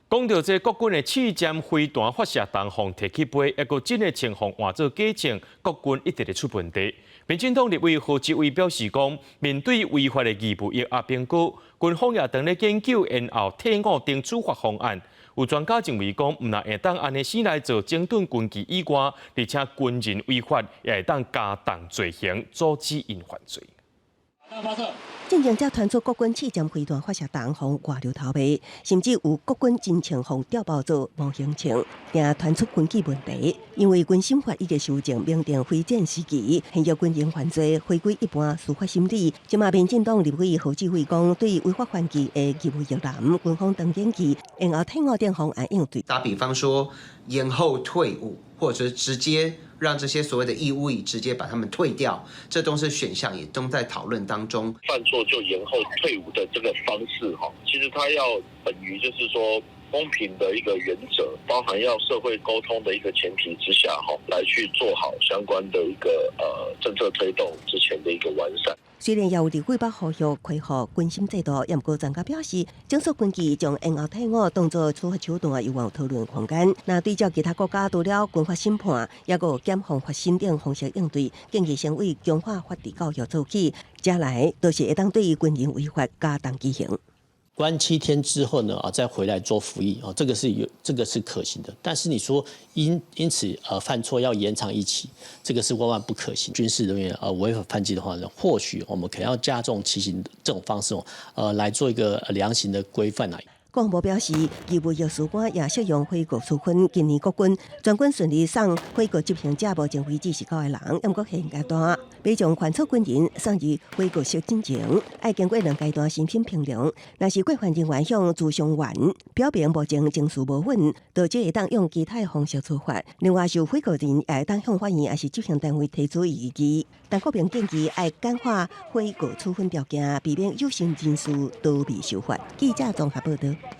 講到這國軍的刺針飛彈發射筒予提去飛，抑閣真的穿予換做假槍，國軍一直咧出問題。民進黨立委何志偉表示講，面對違法的義務役阿兵哥，軍方也當咧研究延後退伍等處罰方案。有專家認為講，毋但會當按呢先來做整頓軍紀以外，而且軍人違法也會當加重罪行，阻止𪜶犯罪。進前才傳出國軍刺針飛彈發射筒予外流偷賣，甚至有國軍真槍予調包做模型槍，定傳出軍紀問題。因為軍審法已經修正，明定非戰時期現役軍人犯罪回歸一般司法審理。這馬民進黨立委何志偉講，對違法犯紀的義務役男，軍方當研究延後退伍等方案應對。打比方說，延後退伍，或者直接讓這些所謂的義務役直接把他們退掉，這都是選項，也都在討論當中。犯錯就延後退伍的這個方式，哈，其實它要本於就是說公平的一個原則，包含要社會溝通的一個前提之下，哈，來去做好相關的一個政策推動之前的一個完善。雖然也有立委欲呼籲恢復軍審制度，也毋過專家表示，整肅軍紀將延後退伍當作處罰手段，猶有討論空間。若對照其他國家，除了軍法審判，抑閣有檢控發審等方式應對，建議先為強化法治教育做起，將來都是會當對軍人違法加重其刑。關7天之後呢，啊，再回來做服役，啊，這個是有，這個是可行的。但是你說因此犯錯要延長一期，這個是萬萬不可行。軍事人員違法犯紀的話呢，或許我們可能要加重其刑這種方式哦，來做一個量刑的規範來。國防部表示，義務役士官也適用悔過處分。今年國軍全軍順利送悔過執行者，目前為止是九個人，毋過現階段欲將犯錯軍人送入悔過室進前，愛經過兩階段身心評量。若是過犯人員向諮商員表明目前情緒無穩，就會當用其他方式處罰。另外，受悔過人也會當向法院抑是執行單位提出異議。陳國平建議愛簡化悔過處分條件，避免有心人士逃避受罰。記者綜合報道。